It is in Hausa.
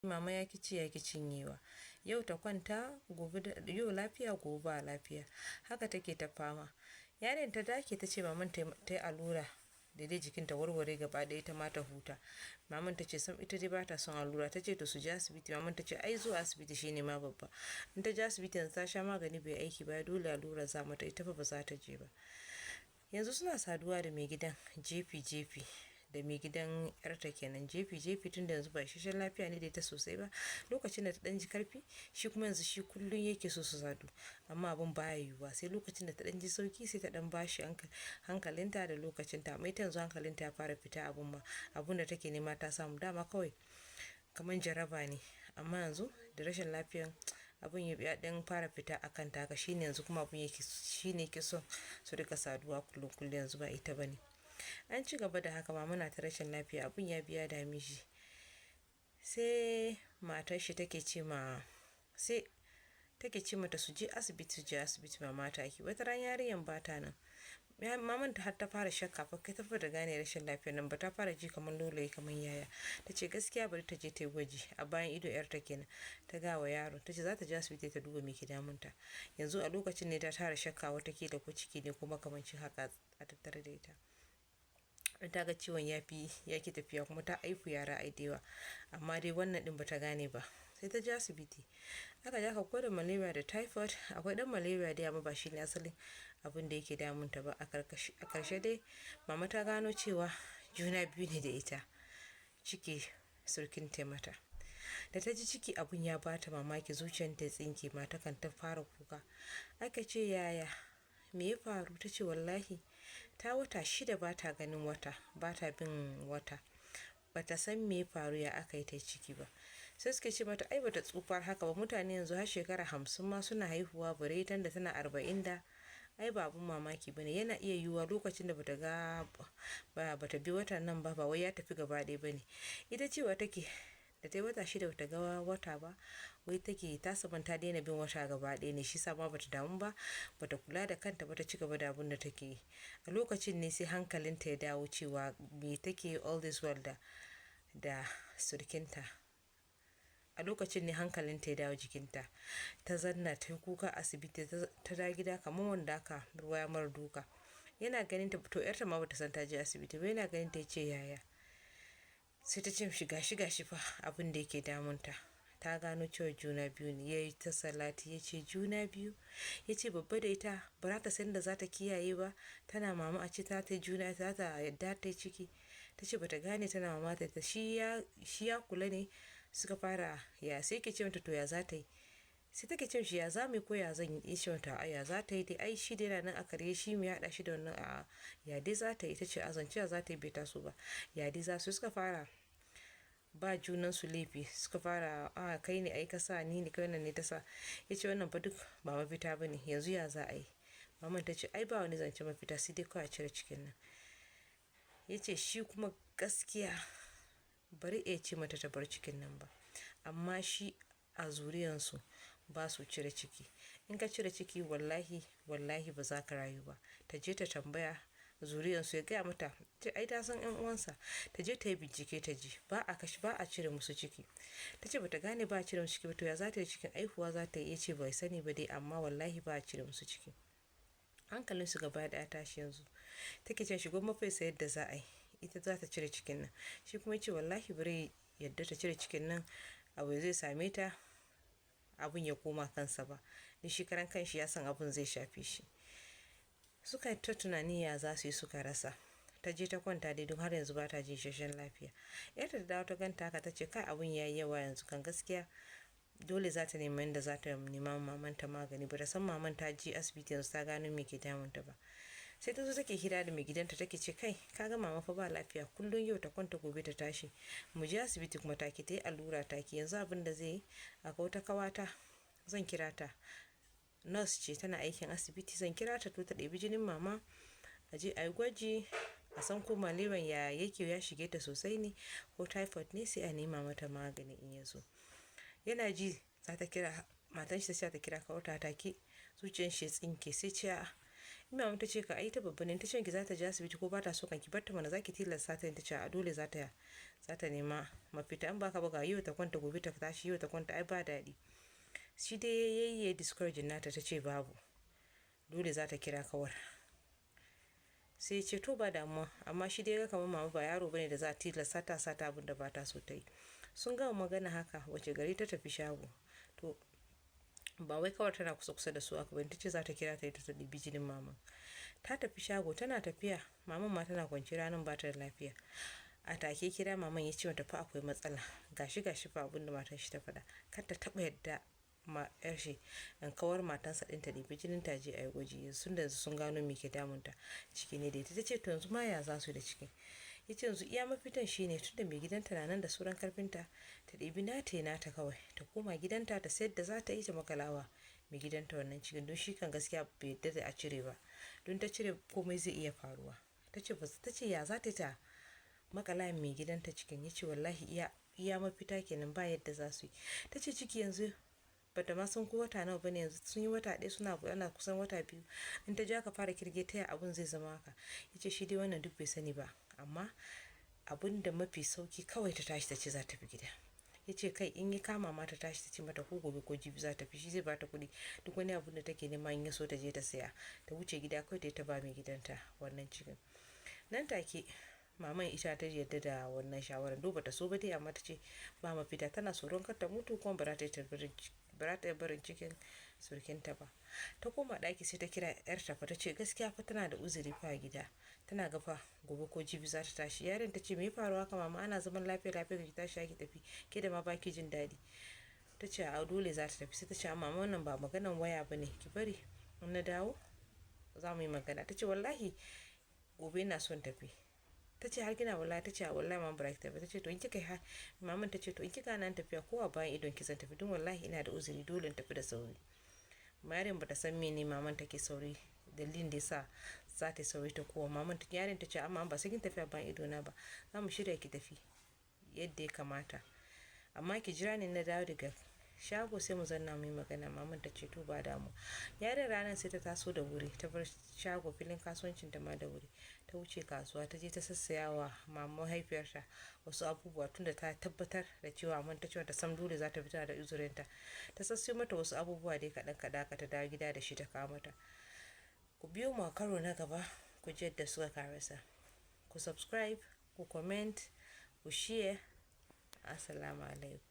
Mama ya ki ci ya ki cinyewa. Yau ta kwanta, gobe yau lafiya, gobe ba lafiya. Haka take ta fama. Yarinyar ta dake ta ce maman ta yi allura da dai jikinta warware gaba ɗaya ita ma ta huta. Maman ta ce sam ita dai ba ta son allura. Ta ce to su je asibiti. Maman ta ce ai zuwa asibiti shine ma babba. In ta je asibiti yanzu ta sha magani bai aiki ba, dole allura za mata, ita fa ba za ta je ba. Yanzu suna saduwa da mai gidan jefi jefi, da mai gidan yarta kenan jefi jefi, tunda yanzu ba isasshen lafiya ne da ita sosai ba. Lokacin da ta ɗan ji karfi, shi kuma yanzu shi kullum yake so su sadu, amma abun baya yiwuwa. Sai lokacin da ta ɗan ji sauki sai ta ɗan bashi hankalinta da lokacinta. Amma ita yanzu hankalinta ya fara fita abun ma, abun da take nema ta samu dama kawai kamar jaraba ne. Amma yanzu da rashin lafiyan abun ya ɗan fara fita a kanta haka, shine yanzu kuma abun yake shine yake so su rika saduwa kullum kullum, yanzu ba ita bane. An ci gaba da haka, mama na ta rashin lafiya, abun ya biya dame shi. Sai matar shi take ce ma, sai take ce mata su je asibiti, su je asibiti, mama ta ki. Wata ran yarinyar ba ta nan. Maman ta har ta fara shakka fa, kai ta fara gane rashin lafiyar nan ba, ta fara ji kamar lolayi kamar yaya. Ta ce gaskiya bari ta je ta yi gwaji a bayan ido yarta kenan. Ta ga wa yaro, ta ce za ta je asibiti ta duba me ke damunta. Yanzu a lokacin ne ta tara shakka watakila ko ciki ne ko makamancin haka a tattare da ita. Ta ga ciwon ya fi ya ki tafiya, kuma ta haifu yara ai da yawa, amma dai wannan din bata gane ba. Sai ta je asibiti, aka je aka gwada malaria da typhoid. Akwai dan malaria dai, amma ba shi ne asalin abin da yake damunta ba. A karshe dai mama ta gano cewa juna biyu ne da ita, ciki surkin mata. Da ta ji ciki, abun ya bata mamaki, zuciyar ta tsinke, mata kan ta fara kuka. Aka ce yaya, me ya faru? Ta ce wallahi ta wata 6 ba ta ganin wata, ba ta bin wata, ba ta san me ya faru, ya aka yi ta ciki ba. Sai suke ce mata ai bata tsufa haka ba, mutane yanzu har shekara 50 ma suna haihuwa, bare ita da tana 40, da ai ba abun mamaki bane. Yana iya yiwuwa lokacin da bata ga ba, bata bi watan nan ba, ba wai ya tafi gaba ɗaya bane. Ita cewa take da ta yi wata 6 bata ga wata ba, wai take ta saban ta daina bin wata gaba ɗaya ne, shi sa ma bata damu ba, bata kula da kanta ba, ta ci gaba da abun da take yi. A lokacin ne sai hankalinta ya dawo cewa me take all this while da surkinta. A lokacin ne hankalinta ya dawo jikinta. Ta zanna ta kuka asibiti, ta dawo gida kamar wanda aka ruwa mara duka. Yana ganin ta, to yarta ma bata san ta je asibiti ba, yana ganin ta ya ce yaya? Sai ta ce mishi gashi gashi fa abin da yake damunta, ta gano cewa juna biyu ne. Ya yi ta salati, ya ce juna biyu? Ya ce babba da ita ba za ta san da za ta kiyaye ba, tana mama a ce ta ta juna, za ta yadda ta yi ciki? Ta ce bata gane tana mama ta shi ya kula ne suka fara ya. Sai ke ce mata to ya za ta yi? Sai take ce mishi ya za mu yi ko ya zan yi? Ce mata ya za ta yi dai, ai shi dai yana nan a karye, shi mu ya haɗa shi da wannan, a ya dai za ta yi? Ta ce azance ya za ta yi bai taso ba, ya dai za su. Suka fara ba junan su laifi, suka fara a kai ne ai ka sa ni ne kai, wannan ne ta sa. Ya ce wannan fa duk ba mafita ba ne, yanzu ya za a yi? Maman ta ce ai ba wani zance mafita, sai dai kawai a cire cikin nan. Ya ce shi kuma gaskiya bari iya ce mata ta bar cikin nan ba, amma shi a zuriyansu ba su cire ciki. In ka cire ciki, wallahi wallahi ba za ka rayu ba. Ta je ta tambaya zuriyansu, ya gaya mata ai ta san yan uwansa, ta je ta yi bincike ta ji ba a kashi, ba a cire musu ciki. Ta ce bata gane ba a cire musu ciki ba, to ya za ta yi cikin, aihuwa za ta yi? Ya ce bai sani ba dai, amma wallahi ba a cire musu ciki. Hankalin su gaba ɗaya tashi. Yanzu take ce shi gwamma fa yadda za a yi, ita za ta cire cikin nan. Shi kuma ya ce wallahi bari yadda ta cire cikin nan abu zai same ta, abun ya koma kansa ba, ni shi karan kanshi ya san abun zai shafe shi. Suka ta tunani ya za su yi, suka rasa. Ta je ta kwanta dai, don har yanzu ba ta jin isasshen lafiya. Yarta ta dawo ta ganta haka, ta ce kai abun yayi yawa, yanzu kan gaskiya dole za ta nemi yadda za ta nema mamanta magani. Ba ta san maman ta je asibiti yanzu ta gano me ke damunta ba. Sai ta zo take hira da mai gidanta, take ce kai kaga mama fa ba lafiya, kullum yau ta kwanta gobe ta tashi, mu je asibiti kuma ta ki, ta yi allura ta ki. Yanzu abin da zai yi, akwai wata kawata zan kira ta, nurse ce tana aikin asibiti, zan kira ta to ta ɗebi jinin mama a je a yi gwaji, a san ko malariyan ya yake, ya shige ta sosai ne ko typhoid ne, sai a nema mata magani in ya zo. Yana ji za ta kira matan shi, ta kira kawarta, take zuciyar shi ya tsinke. Sai ce a'a, in mama ta ce ka ai ta babba ne, ta ce ki za ta je asibiti ko ba ta so kan ki bar ta mana, za ki tilasta ta? Ta ce a dole za ta Za ta nema mafita, in baka ba ga yau ta kwanta, gobe ta tashi, yau ta kwanta, ai ba daɗi. Shi dai yayi discouraging nata, ta ce babu, dole za ta kira kawar. Sai ya ce to ba damuwa, amma shi dai ga kamar mama ba yaro bane da za a tilasta ta sa ta abin da ba ta so ta yi. Sun gama magana haka, wace gari ta tafi shago. To ba wai kawar tana kusa kusa da su aka bane, ta ce za ta kira ta ita ta ɗibi jinin maman. Ta tafi shago, tana tafiya maman ma tana kwance, ranar ba ta da lafiya. A take kira maman ya ce mata fa akwai matsala, gashi gashi fa abin da matan shi ta faɗa, kar ta taɓa yadda ma yar shi in kawar matansa ɗin ta ɗibi jinin ta je a yi gwaji, yanzu da sun gano me ke damunta, ciki ne da ita. Ta ce to yanzu ma ya za su da cikin? Ya ce yanzu iya mafitan shi ne, tunda mai gidanta na nan da sauran karfinta, ta ɗibi nata ya nata kawai, ta koma gidanta ta sayar da za ta yi ta makalawa mai gidanta wannan cikin, don shi kan gaskiya bai yarda da a cire ba, don ta cire komai zai iya faruwa. Ta ce ta ce ya za ta ta makala mai gidanta cikin? Ya ce wallahi iya mafita kenan, ba yadda za su yi. Ta ce ciki yanzu bata ma san ko wata nawa bane, yanzu sun yi wata ɗaya, suna ana kusan wata 2, in ta ja ka fara kirge ta ya abun zai zama haka? Ya ce shi dai wannan duk bai sani ba, amma abun da mafi sauki kawai ta tashi ta ce za ta fi gida. Ya ce kai, in yi kama ma ta tashi ta ce mata ko gobe ko jibi za ta fi, shi zai bata kuɗi, duk wani abun da take nema in ya so ta je ta saya, ta wuce gida kawai ta ba mai gidanta wannan cikin. Nan take maman ita ta yarda da wannan shawarar, duba ta so ba dai, amma ta ce ba mafita, tana tsoron kar ta mutu, kuma ba za ta barin cikin surkinta ba. Ta koma ɗaki sai ta kira yarta fa, ta ce gaskiya fa tana da uzuri fa gida, tana ga fa gobe ko jibi za ta tashi. Yarin ta ce me ya faru haka mama, ana zaman lafiya lafiya ki tashi ki tafi, ke da ma baki jin daɗi. Ta ce a dole za ta tafi. Sai ta ce amma wannan ba maganan waya bane, ki bari in na dawo za mu yi magana. Ta ce wallahi gobe ina son tafi. Ta ce har kina wallahi? Ta ce a wallahi mama bara ki tafi. Ta ce to in kika ha maman ta ce to in kika nan tafiya ko a bayan idon ki zan tafi, don wallahi ina da uzuri, dole in tafi da sauri. Maryam bata san mene maman take sauri, dalilin da yasa za ta sauri ta kowa maman ta. Yarin ta ce amma ba sai kin tafi a bayan ido na ba, za mu shirya ki tafi yadda ya kamata, amma ki jira ni na dawo daga shago sai mu zanna mu yi magana. Maman ta ce to ba damu. Yarin ranar sai ta taso da wuri, ta bar shago filin kasuwancin ta ma da wuri, ta wuce kasuwa, ta je ta sassaya wa maman mahaifiyarta wasu abubuwa, tunda ta tabbatar da cewa maman ta ce ta sam dole za ta fita da uzurinta. Ta sassayo mata wasu abubuwa dai kaɗan kaɗan ka ta dawo gida da shi ta kawo mata. Ku biyo mu a karo na gaba ku ji yadda suka karasa. Ku subscribe, ku comment, ku share. Assalamu alaikum.